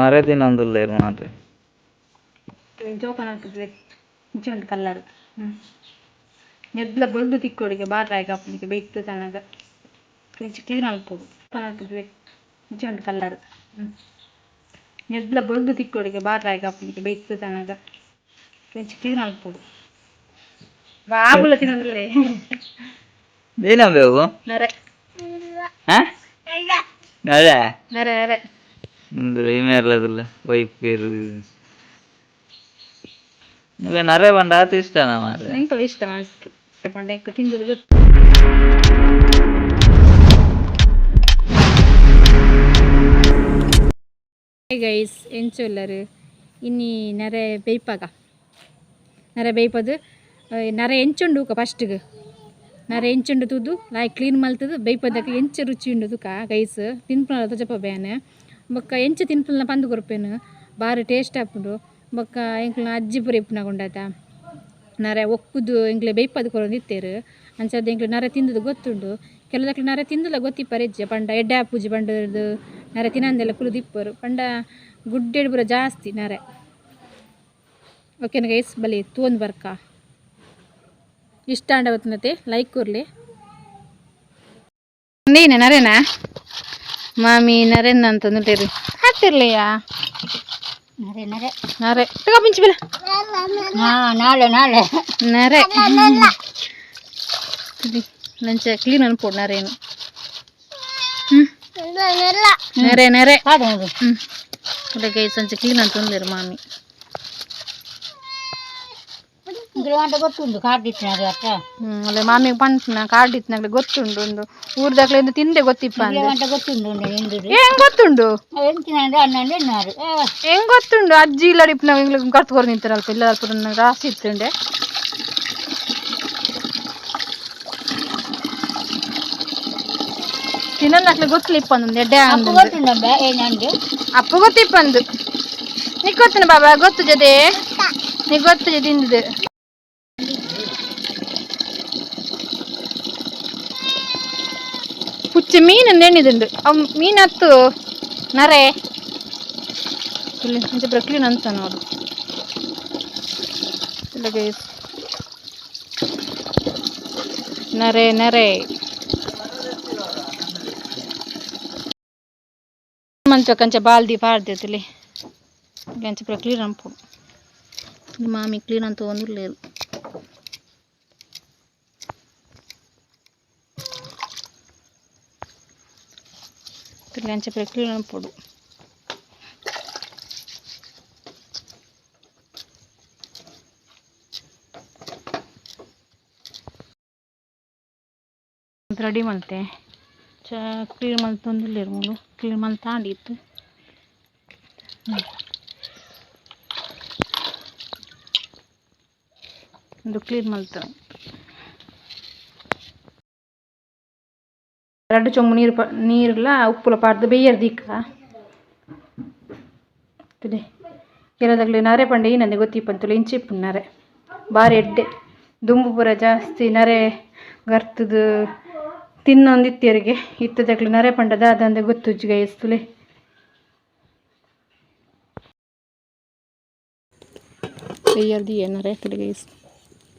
ನರೆ ತಿನ್ನೊಂದುಲ್ಲೆರ್ ಮಾತ್ರ. ಓಪನ್ ಆಲ್ಪುಜಿ ಇಂಚ ಕಲ್ಲರ್. ನೆಡ್ಲ ಬೊಲ್ದು ತಿಕ್ಕೊಡಿಗೆ ಬಾರ್ ಲಾಯ್ಕ್ ಆಪುಂಡು ಬೈತ್ ತನಗ ಇಂಚ ಕ್ಲೀನ್ ಆಲ್ಪೊಡು. ಓಪನ್ ಆಲ್ಪುಜಿ ಇಂಚ ಕಲ್ಲರ್. ನೆಡ್ಲ ಬೊಲ್ದು ತಿಕ್ಕೊಡಿಗೆ ಬಾರ್ ಲಾಯ್ಕ್ ಆಪುಂಡು ಬೈತ್ ತನಗ ಇಂಚ ಕ್ಲೀನ್ ಆಲ್ಪೊಡು. ಬಾಬುಲ ತಿನ್ನೊಂದುಲ್ಲೆ. ಏನಂಬೆ ಅವು? ನರೆ. ಹಾ? ನರೆ? ನರೆ ನರೆ. ಉಂದು ಇಮೇರ್ಲದುಲ್ಲ ವೈಪೇರು. ನಿಮಗೆ ನರೆ ಪಂಡ ಆತ್ ಇಷ್ಟನಾ ಮಾರ್ರೆ? ಎಂಕಲ ಇಷ್ಟ ಮಸ್ತ್ ಪಂಡ ಎಂಕ್ ತಿಂದುದು ಗೊತ್ತು. ಗೈಸ್ ಎಂಚೊಲ್ಲರು ಇನ್ನಿ ನರೆ ಬೇಯ್ಪಾಗ ನರೆ ಬೇಯ್ಪದು ನರೆ ಎಂಚುಂಡು ಫಸ್ಟ್ಗೆ ನರೆ ಎಂಚುಂಡು ತೂದು ಲಾಯ್ ಕ್ಲೀನ್ ಮಲ್ತದು ಬೇಯ್ಪದಕ್ಕೆ ಎಂಚ ರುಚಿ ಉಂಡು ತುಕ ಗೈಸ್ ತಿನ್ಪುನಲ ತೋಜಪ್ಪ ಬೇನೆ ಬೊಕ್ಕ ಎಂಚ ತಿನ್ಪುನ ಪಂದು ಕೊರ್ಪೇನು ಬಾರಿ ಟೇಸ್ಟ್ ಆಪುಂಡು. ಬೊಕ್ಕ ಎಂಕ್ಲ್ನ ಅಜ್ಜಿ ಪೂರ ಇಪ್ಪುನಗ ಉಂಡಾತ ನರೆ ಒಕ್ಕುದು ಎಂಕ್ಲೆ ಬೇಯ್ಪದು ಕೊರೊಂದು ಇತ್ತೆರ್ ಅಂಚಾದ್ ಎಂಕ್ಲೆ ನರೆ ತಿಂದುದು ಗೊತ್ತುಂಡು. ಕೆಲದಕ್ಲು ನರೆ ತಿಂದುಲ ಗೊತ್ತಿಪ್ಪರೆ ಇಜ್ಜಿ ಪಂಡ ಎಡ್ಡೆ ಆಪುಜಿ ಪಂಡದು ನರೆ ತಿನಂದೆಲ್ಲ ಕುಲ್ಲುದು ಇಪ್ಪರು ಪಂಡ ಗುಡ್ಡೆಡ್ ಪೂರ ಜಾಸ್ತಿ ನರೆ. ಓಕೆನ ಗೈಸ್ ಬಲಿ ತೂವೊಂದು ಬರ್ಕ. ಇಷ್ಟ ಆಂಡ ಬತ್ತಿನತೆ ಲೈಕ್ ಕೊರ್ಲೆ. ನೀನೆ ನರೇನಾ ಮಾಮಿ ನರೇನ ಅಂತಂದುಲ್ಲೆರ್ ಹಾಕ್ತಿರ್ಲಿಯಾ? ನರೆ ನರೆ ನರೆ ತಗೋ ಪಿಂಚಿ ಬಿಲ. ನಾಳೆ ನಾಳೆ ನರೆ ನಂಚ ಕ್ಲೀನ್ ಅನ್ಪೋಡು ನರೇನು. ನರೆ ನರೆ. ಗೈಸ್ ಅಂಚ ಕ್ಲೀನ್ ಅಂತಂದ್ಲೇರು ಮಾಮಿ. ಗೊತ್ತುಂಡು ಕಾರ್ಡ್ ಇತ್ತಿನಾಗ ಅತ್ತ. ಅಲ್ಲ ಮಾಮಿಗೆ ಪಂಪುನ ಕಾರ್ಡ್ ಇತ್ತಿನಾಗ್ಲೆ ಗೊತ್ತುಂಡು ಒಂದು ಊರ್ದಾಗ್ಲೆ ತಿಂದೆ ಗೊತ್ತಿಪ್ಪ. ಗೊತ್ತುಂಡು. ಹೆಂಗ್ ಗೊತ್ತುಂಡು? ಅಣ್ಣ ಹೆಂಗ್ ಗೊತ್ತುಂಡು? ಅಜ್ಜಿ ಇಲ್ಲ ಇಪ್ಪುನಾಗ ಎಂಗ್ಲಿಗ್ ಕರ್ತು ಕೊರ್ ನಿಂತಾರೆ ಅಲ್ಪ ಇಲ್ಲ ಅಲ್ಪ ರಾಸಿ ಇತ್ತುಂಡೆ. ತಿನ್ನಂದಾಕ್ಲೆ ಗೊತ್ತಿಲ್ಲ ಇಪ್ಪಂದು ಎಡ್ಡೆ. ಅಪ್ಪು ಗೊತ್ತಿಪ್ಪಂದು ನಿಕ್ ಗೊತ್ತುನ ಬಾಬಾ? ಗೊತ್ತು ಜದೆ ನಿಕ್ ಗೊತ್ತು ತಿಂದಿದ್ದು. ಪುಚ್ಚೆ ಮೀನು ಎಣ್ಣಿದುಂಡು ಅವು ಮೀನು ಹತ್ತು ನರೆ ಇಂಚ ಪೂರ ಕ್ಲೀನ್ ಅಂತ ನೋಡು. ಗೈಸ್ ನರೆ ನರೆ ಮಂಚ ಕಂಚ ಬಾಲ್ದಿ ಪಾಡ್ದಿತ್ತಲಿ ಅಂಚ ಪೂರ ಕ್ಲೀನ್ ಅನ್ಪೋಡು. ಮಾಮಿ ಕ್ಲೀನ್ ಅಂತ ಒಂದುಲ್ಲೆರ್. ಅಂಚ ಪೂರ ಕ್ಲೀನ್ ಅನ್ಪೋಡು. ರೆಡಿ ಮಲ್ತೆ ಚ ಕ್ಲೀನ್ ಮಲ್ತೊಂದುಲ್ಲೆರ್ ಮೂಲು ಕ್ಲೀನ್ ಮಲ್ತಾಂಡಿತ್ತು. ಉಂದು ಕ್ಲೀನ್ ಮಲ್ತ ರಡ್ಡು ಚೊಂಬು ನೀರು ನೀರುಲ ಉಪ್ಪುಲ ಪಾಡ್ದು ಬೇಯರ್ ದೀಕ ತುಲೆ. ಕೆಲದಕ್ಲೆ ನರೆ ಪಂಡ ಏನಂದೆ ಗೊತ್ತಿಪ್ಪಂತುಲೆ ಇಂಚ ಇಪ್ಪುಂಡು ನರೆ ಬಾರಿ ಎಡ್ಡೆ ದುಂಬು ಪೂರ ಜಾಸ್ತಿ ನರೆ ಗರ್ತುದು ತಿನ್ನೊಂದಿತ್ತೆರಿಗೆ ಇತ್ತದಕ್ಲೆ ನರೆ ಪಂಡ ದಾದಂದೆ ಗೊತ್ತುಜ್ಜಿ ಗೈಸ್ ತುಲೆ. ಬೇಯರ್ ದೀಯ ನರೆ ತುಲೆ ಗೈಸ್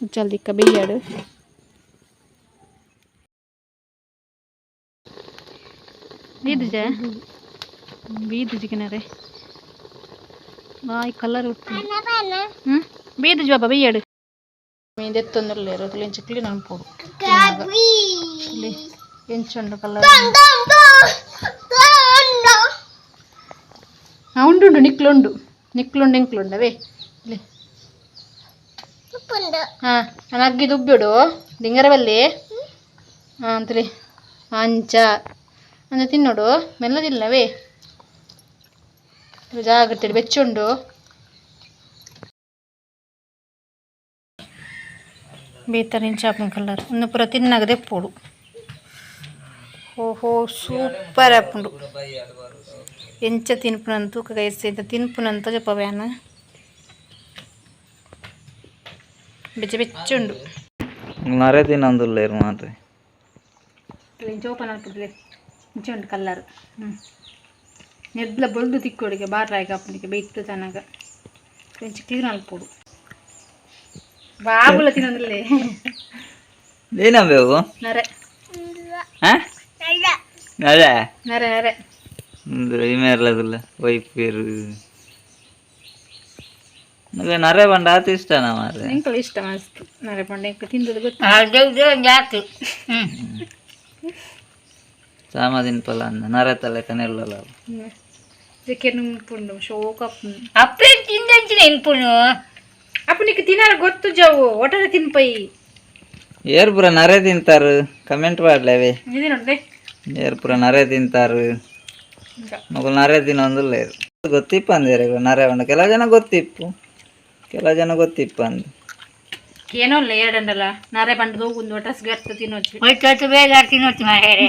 ಉಚ್ಚಲ್ ದಿಕ್ಕ ಬೇಯಡ್. ಬೀದುಜ ಬೀದುಜಿಗೆ ನರೆ ಬಾಯ್ ಕಲರ್ ಬೀದುಜ್ ಬಾಬಾ ಬೇಯಡ್. ದೆತ್ತೊಂದುಲ್ಲೆರ್ ತುಲೆ ಇಂಚ ಕ್ಲೀನ್ ಅನ್ಪೋಡು ಎಂಚುಂಡು ಕಲರ್. ಉಂಡು ಉಂಡು ನಿಕ್ಲುಂಡು ನಿಕ್ಲುಂಡು ಎಂಕ್ಲುಂಡವೇ ಇಲ್ಲಿ. ಹಾಂ ನಾನು ಅಗ್ಗಿದು ಉಬ್ಬಿಡು ದಿಂಗರವಲ್ಲಿ. ಹಾಂ ಅಂತಲಿ ಅಂಚ ಅಂಚ ತಿನ್ನೋಡು ಮೆಲ್ಲದಿಲ್ಲವೇ ಜಾಗ್ರತೆ ಬೆಚ್ಚುಂಡು. ಬೇತರ್ ಇಂಚ ಕಲರ್ ಒಂದು ಪೂರ ತಿನ್ನಾಗ ದೆಪ್ಪೋಡು. ಓಹೋ ಸೂಪರ್ ಆಪುಂಡು. ಎಂಚ ತಿನ್ಪುನಂತ ತೂಕ ಗೈಸ್ ಇಂಚ ತಿನ್ಪುನಂತ ಜಪ್ಪವ್ಯಾನ ಬೆಚ್ಚ ಬೆಚ್ಚುಂಡು. ನರೆ ತಿನ್ನೊಂದುಲ್ಲೆರ್ ಮಾತ್ರ. ಇಂಚ ಓಪನ್ ಆಲ್ಪುಜಿ ಇಂಚ ಉಂಡು ಕಲ್ಲರ್. ನೆಡ್ಲ ಬೊಲ್ದು ತಿಕ್ಕೋಡಿಗೆ ಬಾರ್ ರಾಯ್ಗೆ ಅಪ್ಪನಿಗೆ ಬೇಯ್ತು ತನಗ ಕೊಂಚ ಕ್ಲೀನ್ ಅಲ್ಪೋಡು ಬಾಬುಲ ತಿನ್ನೋದ್ರಲ್ಲಿ. ಏನಬೇವು? ನರೆ. ಹಾ, ಅದೇ. ನರೆ ನರೆ. ಇಮೇರ್ಲದಿಲ್ಲ ವೈಫ್ ಪೇರು. ನರೆ ಬಂಡ ಆತ ಇಷ್ಟನಾ ಮಾರ್ರೆ? ಎಂಕಲ್ ಇಷ್ಟ ಮಸ್ತ್ ನರೆ ಪಂಡ. ಎಂಕ ತಿಂದದ್ದು ಗೊತ್ತು. ಅರ್ಧ ಜಾಸ್ತಿ ಹ್ಞೂ. ಸಾಮಾದಿನ ಪಲ ಅಂದ ನರೆ ತಲೆ ಕನೆಲ್ಲಲ್ಲ. ಚಿಕನ್ ಪುಂಡು ಶೋಕ. ಅಪ್ಪೆ ತಿಂದಂಚಿನ ಇನ್ಪುನು. ಅಪ್ಪನಿಗೆ ತಿನ್ನಾರ ಗೊತ್ತು ಜಾವು ಒಟ್ಟಾರೆ ತಿನ್ಪೈ. ಏರ್ ಪೂರ ನರೆ ತಿಂತಾರು, ಕಮೆಂಟ್ ಮಾಡ್ಲೇವೆ. ಇದು ನೋಡ್ದೆ. ಏರ್ ಪೂರ ನರೆ ತಿಂತಾರು? ಮೊಗಲು ನರೆ ತಿನ್ನೊಂದಿಲ್ಲ. ಗೊತ್ತಿಪ್ಪ ಅಂದೇರೆ ನರೆ ಬಂಡ. ಕೆಲವು ಜನ ಗೊತ್ತಿಪ್ಪು, ಕೆಲವು ಜನ ಗೊತ್ತಿಪ್ಪ ಅಂದು. ಏನೋ ಇಲ್ಲ ಎರಡಂಡಲ್ಲ ನರೆ ಬಂಡದ ಹೋಗುಂದು ಒಟ್ಟಾಸ್ ಗರ್ತ ತಿನ್ನೋಚು. ಹೋಯ್ತು ಹೋಯ್ತು, ಬೇಗ ತಿನ್ನೋತಿ ಮಾರೇರೆ.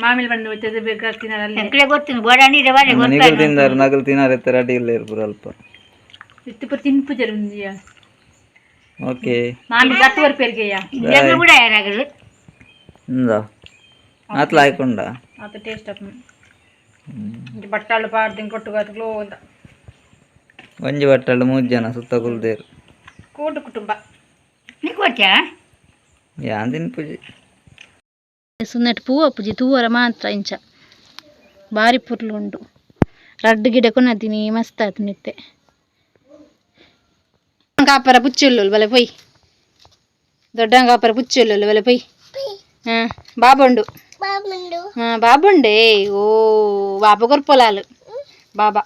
ಮಾಮಿಲ್ ಬಂದು ಹೋಯ್ತದೆ, ಬೇಗ ತಿನ್ನಲ್ಲ. ಎಂಕ್ಲೆ ಗೊತ್ತು ಬೋಡಂಡಿದೆ ಬಾಳೆ. ನಿಗಲ್ ತಿಂದಾರು, ನಗಲ್ ತಿನ್ನಾರ ಅಡ್ಡಿ ಇಲ್ಲ ಇರ್ಪುರ ಅಲ್ಪ. ಇತ್ತು ಪೂರ ತಿನ್ಪುಜರು ಒಂಜಿಯ. ಓಕೆ. ಮಾಮಿ ಗತ್ತುವರ್ ಪೆರ್ಗೆಯ. ಗೊತ್ತು ಕೂಡ ಯಾರಾಗದು. ಇಂದ ಆತ್ಲ ಹಾಕೊಂಡ. ಆತ ಟೇಸ್ಟ್ ಅಪ್ ಬಟ್ಟಾಳು ಪಾಡ್ದು ಕೊಟ್ಟು ಗ್ಲೋ ಅಂತ. ಒಂಜಿ ಬಟ್ಟಲು ಮೂರು ಜನ ಸುತ್ತ ಕುಲ್ದೇರು. ಕೂಟು ಕುಟುಂಬ. ನೀ ಕೊಡ್ತೀಯಾ? ಯಾಂದಿನ ಪೂಜೆ. ಸುನ್ನಟ್ ಪೂವ ಪೂಜೆ ತೂವರ ಮಾತ್ರ ಇಂಚ ಬಾರಿ ಪುರ್ಲು ಉಂಡು. ರಡ್ಡು ಗಿಡ ಕೊನತೀನಿ, ಮಸ್ತ್ ಆತು ನಿತ್ತೆ. ಕಾಪರ ಪುಚ್ಚುಲ್ಲು ಬಲೆ ಪೊಯ್, ದೊಡ್ಡ ಕಾಪರ ಪುಚ್ಚುಲ್ಲು ಬಲೆ ಪೊಯ್. ಹಾಂ, ಬಾಬುಂಡು. ಹಾಂ, ಬಾಬುಂಡೆ. ಓ ಬಾಬಾ ಕೊರ್ಪೊಲಾಲು ಬಾಬಾ.